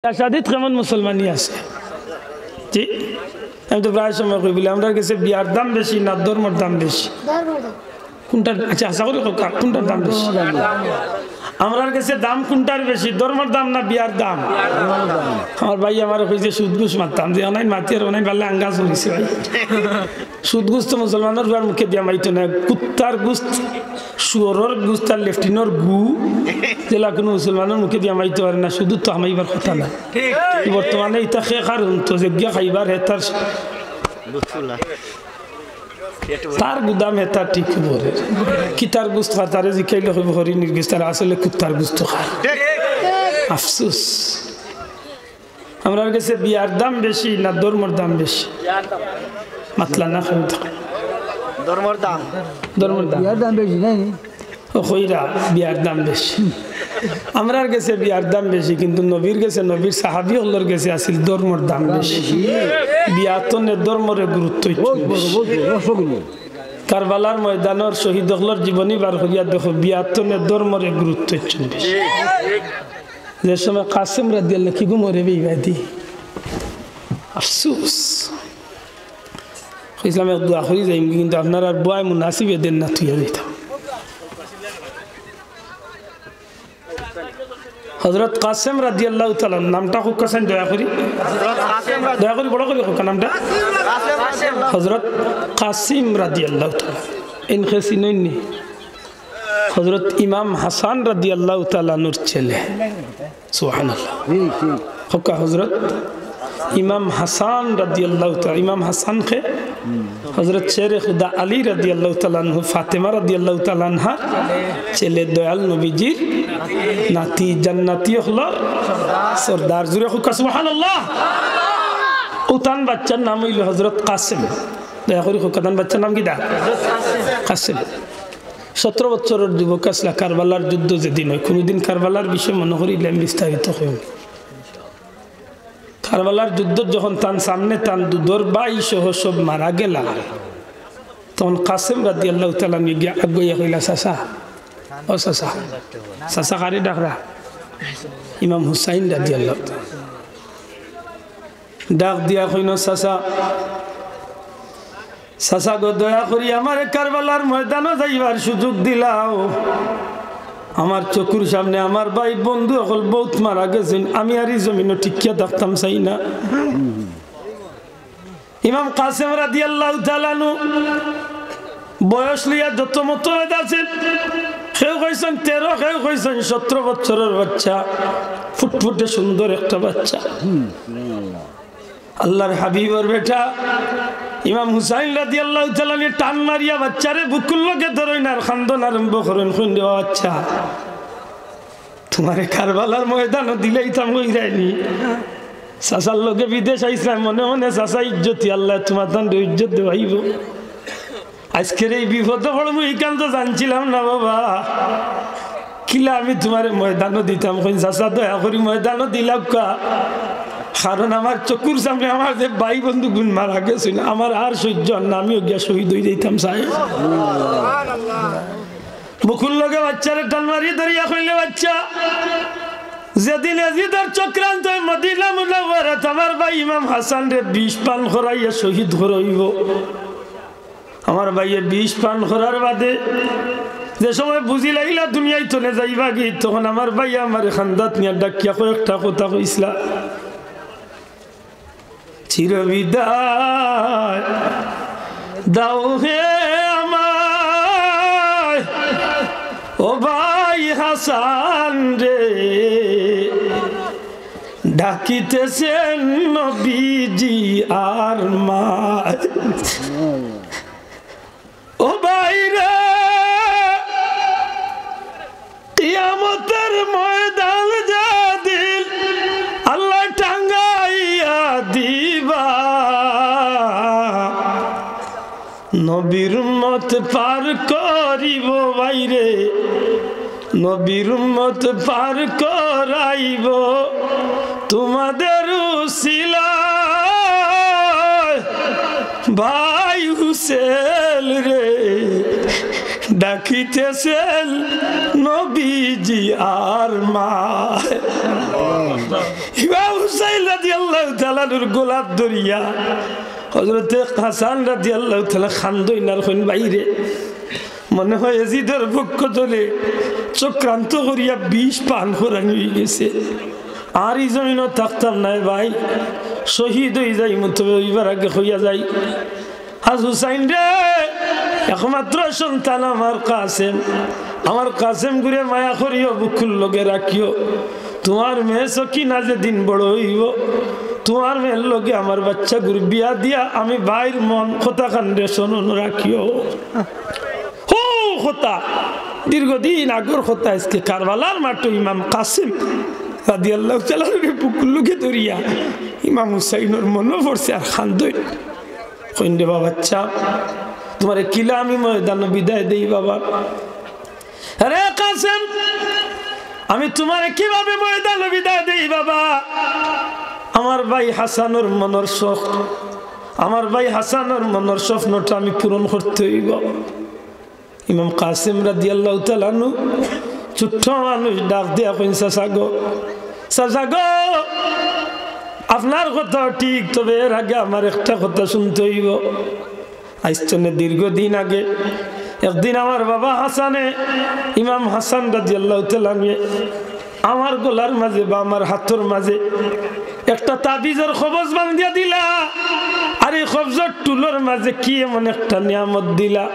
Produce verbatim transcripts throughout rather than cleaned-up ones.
বিয়া শাদিত কেমন মুসলমানি আছে? জি, আমি তো প্রায় সময় কই বলি, আমরার গেছে বিয়ার দাম বেশি না ধর্মর দাম বেশি? কোনটার, আচ্ছা, আশা করি কউক্কা, কোনটার দাম বেশি? আমরার গেছে দাম কোনটার বেশি, ধর্মর দাম না বিয়ার দাম? আমার ভাই আমারে কইছে সুদ ঘুষ মারতাম, যে অনাই মাতি আর অনাই পারলে আঙ্গাজ হইছে ভাই। সুদ ঘুষ তো মুসলমানর পুয়ার মুখে দিয়া মাইতো না, কুত্তার ঘুষ, শুয়োরর ঘুষ আর লেফটিনর গু, যেলা কোনো মুসলমানর মুখে দিয়া মাইতো পারে না, সুদ তো হামাইবার কথা না। বর্তমানে ইতা খে কারণ তো যে গিয়া খাইবার হে তার, তার গুদাম হে তার ঠিক করে। কিতার ঘুষ খার, তারে জিকাইলে কইবো হরিণীর ঘুষ, তারা আসলে কুত্তার ঘুষ তো খার। আফসোস। আমরার গেছে বিয়ার দাম বেশি না ধর্মর দাম বেশি? মাতলা না, খালি থাকো। ধর্মর দাম। ধর্মর দাম। বিয়ার দাম বেশি নাই নি? ও কইরা, বিয়ার দাম বেশি। আমরার গেছে বিয়ার দাম বেশি, কিন্তু নবীর গেছে, নবীর সাহাবী অকলর গেছে আছিল ধর্মর দাম বেশি। বিয়াত তনে ধর্মরে গুরুত্ব দিত বহুত বড়, বেশি। বহুত বড়, অসংখ্য। কারবালার ময়দানর শহীদ অকলর জীবনী বার করিয়া দেখো, বিয়াত তনে ধর্মরে গুরুত্ব দিত বেশি। যে সময় কাসেম রাদিয়াল্লাহু, কি গো মরে বেইবাদি। আফসোস। কইছিলাম এক দোয়া করি যাইমু, কিন্তু আপনারার বওয়ায় মুনাসিব এদের না তুইয়া দিতাম। হযরত কাসেম রাদিয়াল্লাহু তাআলা আনহু, নামটা কউক্কা চাইন দয়া করি। দয়া করি বড় করি কউক্কা নামটা। হযরত কাসেম রাদিয়াল্লাহু তাআলা। ইনকে চিনইন নি? হযরত ইমাম হাসান রাদিয়াল্লাহু তাআলা আনহুর ছেলে। সুবহানাল্লাহ। জি, জি। কউক্কা হযরত ইমাম হাসান রাদিয়াল্লাহু তাআলা, ইমাম হাসান খে? হযরত শেরে খুদা আলী রাদিয়াল্লাহু তাআলা আনহু, ফাতেমা রাদিয়াল্লাহু তাআলা আনহার ছেলে, দয়াল নবীজির নাতি, জান্নাতি অকলর সর্দার। জুরে কউক্কা সুবহানাল্লাহ। অউ তান বাচ্চার নাম অইলো হযরত কাসেম। দয়া করি কউক্কা, তান বাচ্চার নাম কিতা? কাসেম। সতরো বছরর যুবক আছলা, কারবালার যুদ্ধ যেদিন অয়, কুনুদিন কারবালার বিষয়ে মনো করিলে আমি বিস্তারিত কইমু। কারবালার যুদ্ধত যখন তান সামনে তান দুধর ভাই সহ সব মারা গেলা, তখন কাসেম রাদিয়াল্লাহু তাআলা আনহু গিয়া আগুয়াইয়া কইলা, "চাচা, ও চাচা।" চাচা কারে ডাকরা? ইমাম হুসাইন রাদিয়াল্লাহু তাআলা। ডাক দিয়া কইন, "চাচা, চাচা গো, দয়া করি আমারে কারবালার ময়দানো যাইবার সুযোগ দিলাও। আমার চকুর সামনে আমার ভাই বন্ধু অকল বউত মারা গেছইন, আমি আর ই জমিনো টিকিয়া থাকতাম চাই না।" ইমাম কাসেম রাদিয়াল্লাহু তাআলা আনহু বয়স লইয়া যত মতো আছেন, কেউ কইছইন তেরো, কেউ কইছইন সতরো বছরর বাচ্চা, ফুটফুটে সুন্দর একটা বাচ্চা। আল্লাহর হাবিবর বেটা ইমাম হুসাইন রাদিয়াল্লাহু তাআলা আনহু টান মারিয়া বাচ্চারে বুকুর লগে ধরইন আর কান্দন আরম্ভ করইন, কইন, "রে বাচ্চা, তুমারে কারবালার ময়দানো দিলাইতাম কইরায়নি। চাচার লগে বিদেশ আইছলায়, মনে মনে চাচা ইজ্জতি, আল্লায় তুমার তানরে ইজ্জত দেওয়াইবো। আইজকের এই বিপদো পড়মু, ইখান তো জানছিলাম না বাবা। কিলা আমি তুমারে ময়দানো দিতাম।" কইন, "চাচা, দয়া করি ময়দানো দিলাউক্কা, কারণ আমার চকুর সামনে আমার যে ভাই বন্ধুগুইন মারা গেছইন, আমার আর সইজ্য অর না, আমিও গিয়া শহীদ অই যাইতাম চাই।" বুকুর লগে বাচ্চারে টান মারি ধরিয়া কইলে, "বাচ্চা, যেদিন এজিদর চক্রান্তয় মদিনা মুনাওয়ারাত আমার ভাই ইমাম হাসানরে বিষ পান করাইয়া শহীদ করাইবো, আমার ভাইয়ে বিষ পান করার বাদে যে সময় বুঝিলাইলা দুনিয়ার তনে যাইবাগি, তখন আমার ভাইয়ে আমারে কান্দাত নিয়া ডাকিয়া কয়েকটা কথা কইছলা।" চিরবিদায় দাও হে আমায়, ও ভাই হাসান রে, ডাকিতেছেন নবীজি আর মায়। ও ভাই রে, কিয়ামতের ময়দান যেদিন আল্লায় টাঙ্গাইয়া দিবা, নবীর উম্মত পার করিবো ভাইরে, নবীর উম্মত পার করাইবো তোমাদের উসিলায়। ভাই হুসেন রে, ডাকিতেছেন নবীজি আর মায়। ইমাম হুসাইন রাদিয়াল্লাহু তাআলা আনহুর গলাত ধরিয়া হযরতে হাসান রাদিয়াল্লাহু তাআলা কান্দইন আর কইন, "ভাইরে, মনে হয় এজিদর পক্ষ তনে চক্রান্ত করিয়া বিষ পান করানি অইগেছে। আর ই জমিনো থাকতাম নায় ভাই, শহীদ অইযাইমু, তবে অইবার আগে কইয়া যাই।" আজ হুসাইন রে, একমাত্র সন্তান আমার কাসেম, আমার কাসেম গুরে মায়া করিও, বুকুর লগে রাখিও। তুমার মেয়ে সকিনা যেদিন বড় অইবো, তুমার মেয়ের লগে আমার বাচ্চাগুর বিয়া দিয়া আমি ভাইর মন কথাখানরে স্মরণ রাখিও। হো কথা, দীর্ঘদিন আগর কথা, আজকে কারবালার মাঠো ইমাম কাসেম রাদিয়াল্লাহু তাআলা আনহুরে বুকুর লগে ধরিয়া ইমাম হুসাইনর মনো পড়ছে আর কান্দইন। কইন, "রে বাবা, আচ্ছা, তুমারে কিলা আমি ময়দানো বিদায় দেই বাবা? আরে কাসেম, আমি তুমারে কিভাবে ময়দানো বিদায় দেই বাবা? আমার ভাই হাসানর মনর শখ, আমার ভাই হাসানর মনর স্বপ্নটা আমি পূরণ করতে অইবো।" ইমাম কাসেম রাদিয়াল্লাহু তাআলা আনহু ছোট্ট মানুষ ডাক দিয়া কইন, "চাচা গো, চাচা গো, আপনার কথা ঠিক, তবে এর আগে আমার একটা কথা শুনতে অইবো।" আইজ তনে দীর্ঘদিন আগে একদিন আমার বাবা হাসানে, ইমাম হাসান রাদিয়াল্লাহু তাআলা আনহু আমার গলার মাঝে বা আমার হাতর মাঝে একটা তাবিজর কবজ বান্ধিয়া দিলা, আর এই কবজর টুলর মাঝে কি এমন একটা নিয়ামত দিলা।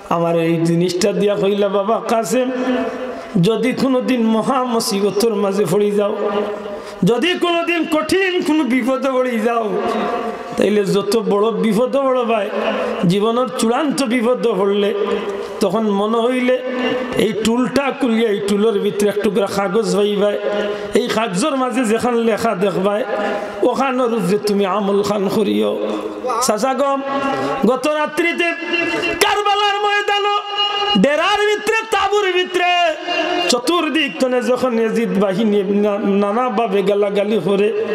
আমার এই জিনিসটা দিয়া কইলা, "বাবা কাসেম, যদি কুনুদিন মহা মুসিবতর মাঝে পড়ি যাও, যদি কুনুদিন কঠিন কুনু বিপদো পড়ি যাও, তাইলে যত বড় বিপদো পড়বায়, জীবনর চূড়ান্ত বিপদো পড়লে, তখন মনো অইলে এই টুলটা খুলিয়া এই টুলর ভিতরে এক টুকরা কাগজ পাইবায়, এই কাগজর মাঝে যেখান লেখা দেখবায়, অখানর উপরে তুমি আমলখান করিও।" চাচা গো, গত রাত্রিতে কারবালার ময়দানো ডেরার ভিতরে, তাবুর ভিতরে, চতুর্দিক তনে যখন এজিদ বাহিনী না-, নানাভাবে গালাগালি করে,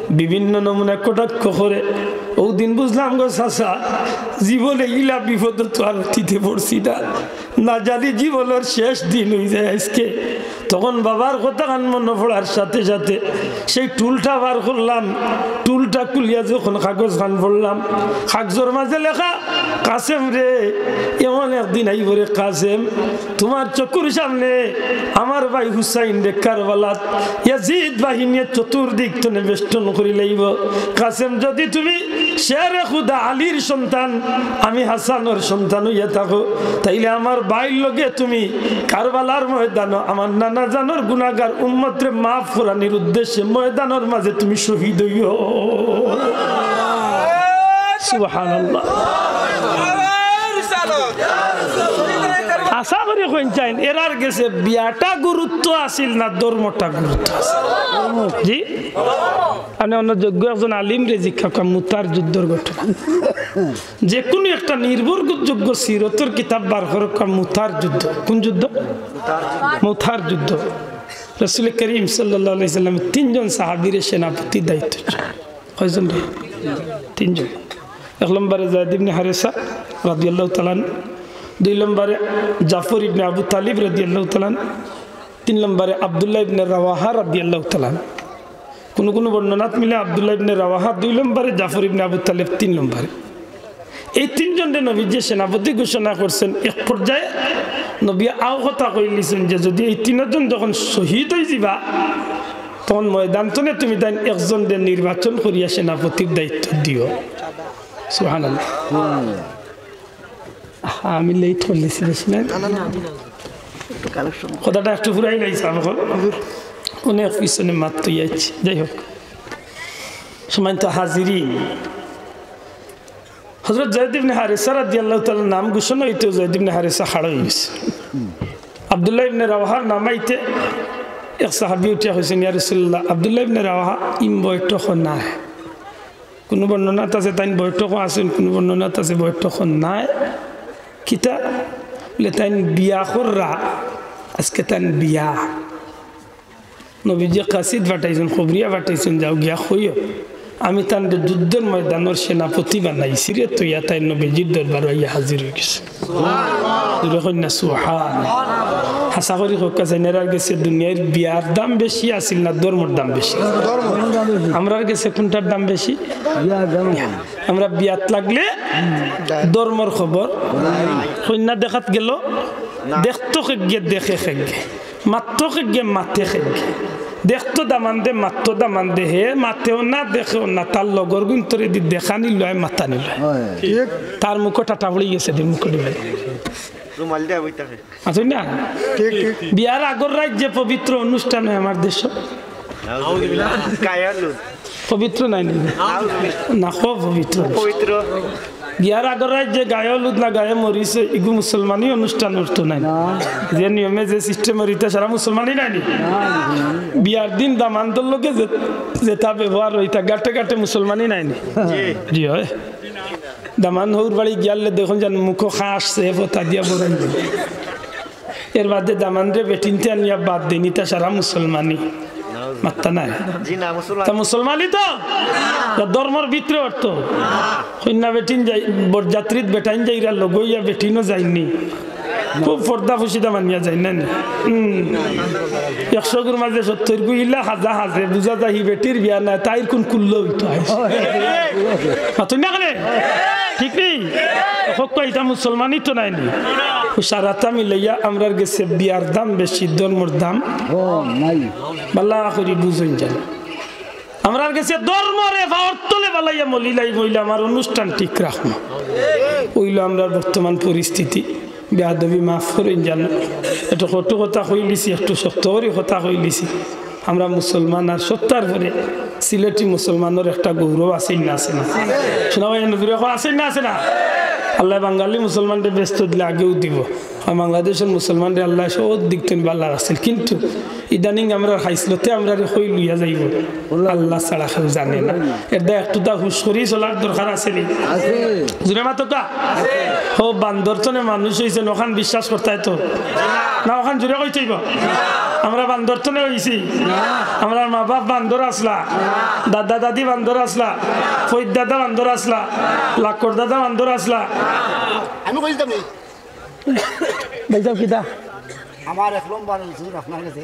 বিভিন্ন নমুনা কটাক্ষ করে, অউ দিন বুঝলাম গো চাচা, জীবনে ইলা বিপদো তো আর অতীতে পড়ছি না, না জানি জীবনর শেষ দিন অইযায় আজকে। তখন বাবার কথাখান মনো পড়ার সাথে সাথে সেই টুলটা বার করলাম, টুলটা খুলিয়া যখন কাগজখান পড়লাম, কাগজর মাঝে লেখা, "কাসেম রে, এমন একদিন আইবো রে কাসেম, তুমার চকুর সামনে আমার ভাই হুসাইনরে কারবালাত ইয়াজিদ বাহিনীয়ে চতুর্দিক তনে বেষ্টন করি লাইবো। কাসেম, যদি তুমি শেরে খুদা আলীর সন্তান, আমি হাসানর সন্তান অইয়া থাকো, তাইলে আমার ভাইর লগে তুমি কারবালার ময়দানো আমার নানা জানর গুনাগার উম্মতরে মাফ করানির উদ্দেশ্যে ময়দানর মাঝে তুমি শহীদ অইও।" সুবহানাল্লাহ। আশা করি কইন চাইন, এরার গেছে বিয়াটা গুরুত্ব আছিল না ধর্মটা গুরুত্ব আছিল? জি? আপনে অন্য যোগ্য একজন আলিমরে জিজ্ঞাসা করেন, মুতার যুদ্ধর ঘটনা। যে কোনো একটা নির্ভরযোগ্য সিরতর কিতাব বার করো, কয় মুতার যুদ্ধ। কোন যুদ্ধ? মুতার যুদ্ধ। রাসূল করিম সাল্লাল্লাহু আলাইহি ওয়াসাল্লাম তিনজন সাহাবীরে সেনাপতি দায়িত্ব দিছে। কয়জন রে? তিনজন। এক নম্বরে যায়েদ ইবনে হারেসা রাদিয়াল্লাহু তাআলা আনহু, দুই নম্বরে জাফর ইবনে আবু তালিব রাদিয়াল্লাহু তাআলা আনহু, তিন নম্বরে আব্দুল্লাহ ইবনে রাওয়াহা রাদিয়াল্লাহু তাআলা আনহু। কুনু কুনু বর্ণনাত মিলে আব্দুল্লাহ ইবনে রাওয়াহা দুই নম্বরে, জাফর ইবনে আবু তালিব তিন নম্বরে। এই তিনজনরে নবীজিয়ে সেনাপতি ঘোষণা করছেন। এক পর্যায়ে নবীয়ে আও কথা কইলিছেন যে যদি এই তিনজন যখন শহীদ অইযিবা, তখন ময়দান তনে তুমি তাইন একজনরে নির্বাচন করিয়া সেনাপতির দায়িত্ব দিও। সুবহানাল্লাহ। আমি লেট করলিছি বেশি না? কথাটা একটু ফুরাই লাইছে আমার। অনেক পিছনে মাত তো ইয়াইছে। যাই হোক, সম্মানিত হাজিরিন, হযরত যায়েদ ইবনে হারেসা রাদিয়াল্লাহু তাআলা নাম ঘোষণা অইতে যায়েদ ইবনে হারেসা খাড়া অইগেছে। আব্দুল্লাহ ইবনে রাওয়াহার নাম আইতে এক সাহাবী উঠিয়া কইছেন, "ইয়া রাসূলুল্লাহ, আব্দুল্লাহ ইবনে রাওয়াহা ইম বৈঠকো নাই।" কুনু বর্ণনাত আছে তাইন বৈঠকো আছেন, কুনু বর্ণনাত আছে বৈঠকো নাই। কিতা? বলে, "তাইন বিয়া কররা, আজকে তাইন বিয়া।" নবীজি কাসিদ পাঠাইছেন, খবরিয়া পাঠাইছেন, "যাও গিয়া কইও, আমি তানরে যুদ্ধর ময়দানর সেনাপতি বানাইছি রে।" তো ইয়া তাইন নবীজির দরবারো আইয়া হাজির অইগেছে। জোরে কইন না, সুবহানাল্লাহ। আশা করি কউক্কা চাইন, এরার গেছে দুনিয়ার বিয়ার দাম বেশি আছিল না ধর্মর দাম বেশি? আমরার গেছে কুনটার দাম বেশি? আমরা বিয়াত লাগলে ধর্মর খবর। কইন্যা দেখাত গেল, দেখতো কেগে, দেখে কেগে, মাততো কেগে, মাতে কেগে। দেখতো দামান্দে, মাততো দামান্দে, হে মাতেও না, দেখেও না, তার লগর গুইন্তরে দি দেখানি লয়, মাতানি লয়। তার মুখো টাটা পড়ি গেছে, দি মুখো দিবে। রুমাল দিয়া বই থাকে। আছইন না? ঠিক, ঠিক। বিয়ার আগর রাইত যে পবিত্র অনুষ্ঠান অয় আমার দেশো। গায়ে হলুদ। পবিত্র নায় নি? না, খুব পবিত্র। পবিত্র। বিয়ার আগর রাইত যে গায়ে হলুদ না গায়ে মরিচ, ইগু মুসলমানি অনুষ্ঠান অইতো নায়। যে নিয়মে যে system অইতো, সারা মুসলমানি নায় নি? বিয়ার দিন দামান্দর লগে যে, যেতা ব্যবহার অইতা, গাটে গাটে মুসলমানি নায় নি? জি। জি অয়। দামান হউর বাড়ি গিয়ালে দেখইন যেন মুখো খাস সে ফোতা দিয়া বরাই দিল। এর বাদে দামানরে বেটিন্তে আনিয়া বাদ দেইন, ইতা সারা মুসলমানি। মাত্তা নাই। জি না, মুসলমান। তা মুসলমানি তো? তা ধর্মর ভিতরে অইতো। কইন্যা বেটিন যাই, বরযাত্রীত বেটাইন যাইরা লগইয়া বেটিনও যাইন নি। খুব পর্দা ফুশিদা মানিয়া যাইন না নি? হুম। একশো গুর মাঝে সত্তর গু ইলা হাজা হাজে, বুঝা যায় হি বেটির বিয়া নায়, তাইর কুন কুল্লো অইতো আইস। মাতইন না কেনে? ঠিক নি? কউক্কা ইতা মুসলমানি তো নায় নি। অউ সারাটা মিলাইয়া আমরার গেছে বিয়ার দাম বেশি, ধর্মর দাম ও নাই। বালা করি বুঝইন যেন। আমরার গেছে ধর্মরে পাওর তলে বালাইয়া মলিলাই মইলা আমার অনুষ্ঠান ঠিক রাখমু। অইলো আমরার বর্তমান পরিস্থিতি। বেয়াদবি মাফ করইন যেন। একটু কটু কথা কইলিছি, একটু শক্ত করি কথা কইলিছি। আমরা মুসলমান আর সত্যার পরে সিলেটি মুসলমানর একটা গৌরব আছইন না আছে না? শোনা ভাই, নজরে এখন আছইন না আছে না? আল্লায় বাঙালি মুসলমানরে বেহেস্ত দিলে আগেউ দিবো। আর বাংলাদেশর মুসলমানরে আল্লায় সব দিক থনে বালা রাখছিল, কিন্তু ইদানিং আমরার খাইছলতে আমরারে কই লইয়া যাইবো, আল্লাহ ছাড়া কেউ জানে না। এরদায় একটুতা হুশ করি চলার দরকার আছে নি? আছে। জুরে মাতউক্কা? হো, বান্দর থনে মানুষ অইছে, অখান বিশ্বাস করতায় তো? না, অখান জুরে কইতে অইবো। আমরা বান্দর থনে অইছি? আমরার মা বাপ বান্দর আছলা, দাদা দাদি বান্দর আছলা, ফৈদ দাদা বান্দর আছলা, লাক্কর দাদা বান্দর আছলা। আমি কইতাম নি। ভাইসাব কিতা? আমার এক নম্বর হুজুর আপনার গেছে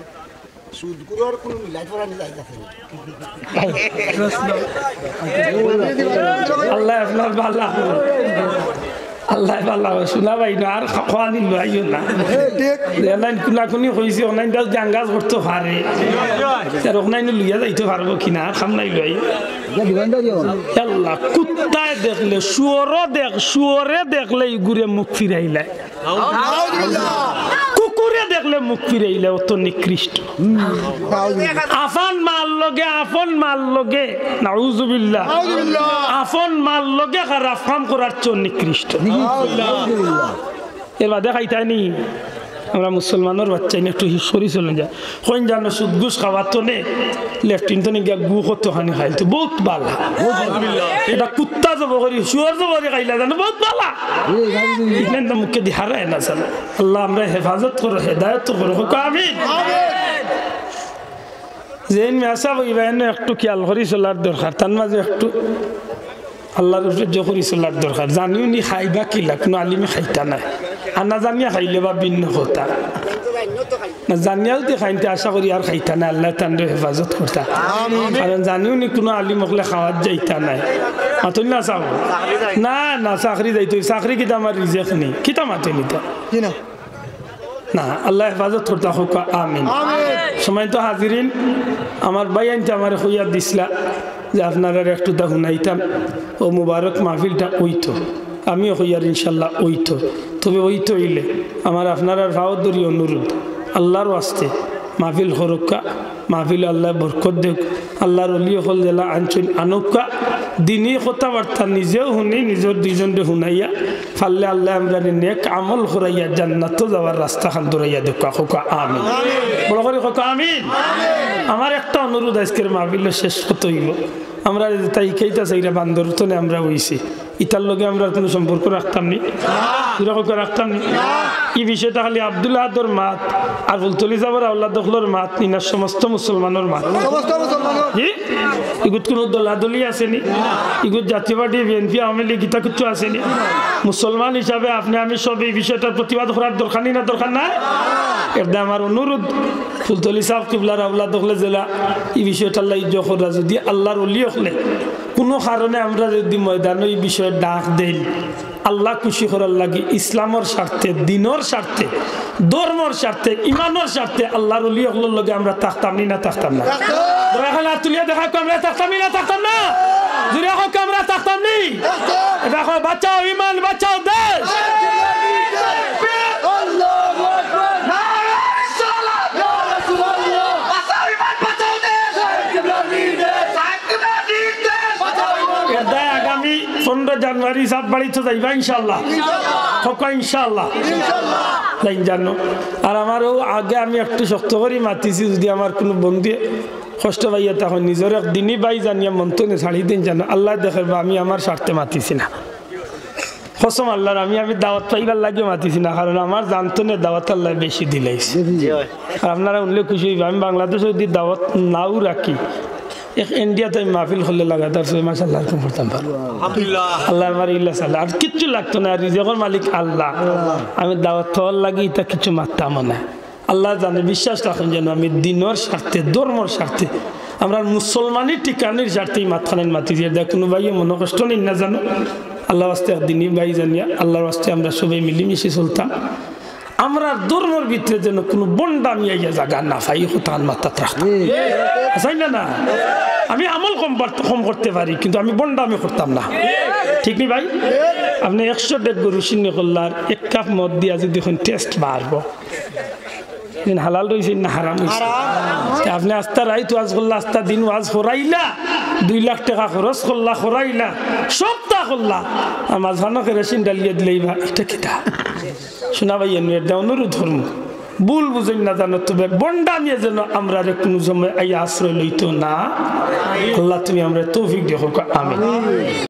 সুদখুরর কুনু মিলাদ পড়ানি জায়েজ আছে নি? আল্লায় আপনার বালা, আল্লায় বালা, শোনা ভাই না, আর খা-, খোয়ানি লইও না। এলাইন কুনাকুনি কইছি, অনাইন দাও জাঙ্গাজ করতে পারে। আর অনাইন লইয়া যাইতে পারবো কিনা, আর খাম নাই লই। আল্লাহ, কুত্তায় দেখলে, শুয়োরও দেখ, শুয়োরে দেখলে ইগুরে মুখ ফিরাইলায়। কুকুরে দেখলে মুখ ফিরাইলে অত নিকৃষ্ট। আফন মার লগে, আফন মার লগে, নাউজুবিল্লাহ। আফন মার লগে খারাপ কাম করার চেয়ে নিকৃষ্ট। এর বাদে খাইতায় নি? আমরা মুসলমানর বাচ্চাইন একটু হিস করি চলইন যা। কইন জানো সুদ ঘুষ খাওয়াত থনে লেট্রিন থনে গিয়া গু কতখানি খাইল তো বউত বালা। এটা কুত্তা জব করি, শুয়োর জব করি খাইলা জানো বউত বালা। ইখান তো মুখেদি হারায় না জানো। আল্লাহ আমরারে হেফাজত করো, হেদায়ত করো। কউক্কা আমিন। যেইন মেসাব অইবা এনে একটু খিয়াল করি চলার দরকার, তার মাঝে একটু আল্লাহর উপরে জোর করি চলার দরকার। জানিও নি খাইবা কিলা, কুনু আলিমে খাইতা নায়। আর না জানিয়া খাইলে বা ভিন্ন কথা। না জানিয়াও তে খাইন তে আশা করি আর খাইতা নায়, আল্লায় তানরে হেফাজত করতা। কারণ জানিও নি কুনু আলিম অকলে খাওয়াত যাইতা নায়। মাতইন না চাও? না, না, চাকরি যাইতো, চাকরি কিতা আমার রিজেক নি? কিতা মাতইন ইতা? না, আল্লায় হেফাজত করতা, কউক্কা আমিন। সম্মানিত হাজিরিন, আমার ভাইয়াইন্তে আমারে কইয়া দিছলা যে আপনারারে একটুতা হুনাইতাম, অউ মুবারক মাহফিলটা অইতো, আমিও কইয়ার ইনশাল্লাহ অইতো। তবে অইতো অইলে আমার আপনারার পাও ধরি অনুরোধ, আল্লাহর ওয়াস্তে মাহফিল করউক্কা, মাহফিলো আল্লায় বরকত দেউক, আল্লাহর অলি অকল যেলা আনছইন আনউক্কা, দিনি কথাবার্তা নিজেও হুনি, নিজর দুইজনরে হুনাইয়া, পারলে আল্লায় আমরারে নেক আমল করাইয়া জান্নাতো যাওয়ার রাস্তাখান ধরাইয়া দেউক্কা, কউক্কা আমিন। বড় করি কউক্কা আমিন। আমার একটা অনুরোধ, আইজকের মাহফিলর শেষ কথা অইবো, আমরারে যেতা হিকাইতা চাইরা বান্দর থনে আমরা অইছি, ইতার লগে আমরার কুনু সম্পর্ক রাখতাম নি? পুরা কউক্কা রাখতাম নি? ই বিষয়টা খালি আব্দুল আহাদর মাত আর ফুলতলি সাবর আওলাদ অকলর মাত নি না, সমস্ত মুসলমানর মাত? সমস্ত মুসলমানর। জি? ইগুত কুনু দলাদলি আছে নি? ইগুত জাতীয় পার্টি, বিএনপি, আওয়ামী লীগ ইতা কিচ্ছু আছে নি? মুসলমান হিসাবে আপনে আমি সব এই বিষয়টার প্রতিবাদ করার দরকার নি না, দরকার নাই? এরদায় আমার অনুরোধ, ফুলতলি সাব কিবলার আওলাদ অকলে যেলা ই বিষয়টার লাগি ইজ্জত কররা, যুদি আল্লার অলি অকলে কুনু কারণে আমরা যুদি ময়দানো ই বিষয়ে ডাক দেইন, আল্লা খুশি করার লাগি, ইসলামর স্বার্থে, দিনর স্বার্থে, ধর্মর স্বার্থে, ইমানর স্বার্থে আল্লার অলি অকলর লগে আমরা থাকতাম নি না থাকতাম না? দয়া করি হাত তুলিয়া দেখাউক্কা, আমরা থাকতাম নি না থাকতাম না? জুরে কউক্কা, আমরা থাকতাম নি? দেখো, বাঁচাও ইমান, বাঁচাও দেশ। এরদায় আগামী পনেরো জানুয়ারি সাব বাড়িত যাইবা ইনশাআল্লাহ। কউক্কা ইনশাআল্লাহ। যাইন জানো। আর আমার অউ আগে আমি একটু শক্ত করি মাতিছি, যুদি আমার কুনু বন্ধুয়ে কষ্ট পাইয়া থাকইন, নিজর এক দিনী ভাই জানিয়া মন থনে ছাড়ি দেইন জানো। আল্লায় দেখের বা আমি আমার স্বার্থে মাতিছি না। কসম আল্লার, আমি, আমি দাওয়াত পাইবার লাগিও মাতিছি না, কারণ আমার জান থনে দাওয়াত আল্লায় বেশি দিলাইছে। আর আপনারা হুনলে খুশি অইবা, আমি বাংলাদেশো যুদি দাওয়াত নাও রাখি, এক ইন্ডিয়াত আমি মাহফিল করলে লাগাতার ছয় মাস আল্লার হুকুম করতাম পারমু। আল্লায় আমার ইল্লা সাল্লাহ, আর কিচ্ছু লাগতো না, আর রিজিকর মালিক আল্লা। আমি দাওয়াত পাওয়ার লাগি ইতা কিচ্ছু মাততামও না। আল্লায় জানে, বিশ্বাস রাখইন যেন আমি দিনর স্বার্থে, ধর্মর স্বার্থে, আমরার মুসলমানি টিকানির স্বার্থে ই মাতখান মাতিছি। এরদায় কুনু ভাইয়ে মনো কষ্ট নিন না জানো। আল্লার ওয়াস্তে এক দিনী ভাই জানিয়া, আল্লার ওয়াস্তে আমরা সবে মিলিমিশি চলতাম। আমরার ধর্মর ভিতরে যেন কুনু ভন্ডামি আইয়া জাগা না পায়, ই কথাখান মাথাত রাখতাম। আছে না, না? আমি আমল কম পার-, কম করতে পারি, কিন্তু আমি ভন্ডামি করতাম না। ঠিক নি ভাই? আপনে একশো ডেগ গরু শিন্নি করলা আর এক কাপ মদ দিয়া যুদি অখন টেস্ট বাড়বো, দিন হালাল রইছে না হারাম অইছে? তে আপনে আস্তা রাইত ওয়াজ করলা, আস্তা দিন ওয়াজ করাইলা, দুই লাখ টেকা খরচ করলা, করাইলা, সবতা করলা, আর মাঝখানো কেরোসিন ঢালিয়া দিলাইবা, ইটা কিতা? শুনা ভাই, এমনি এরদায় অনুরোধ করমু, ভুল বুঝইন না জানো, তবে ভন্ডামিয়ে যেন আমরারে কুনু সময় আইয়া আশ্রয় লইতো না। আল্লাহ, তুমি আমরারে তৌফিক দেও, আমিন।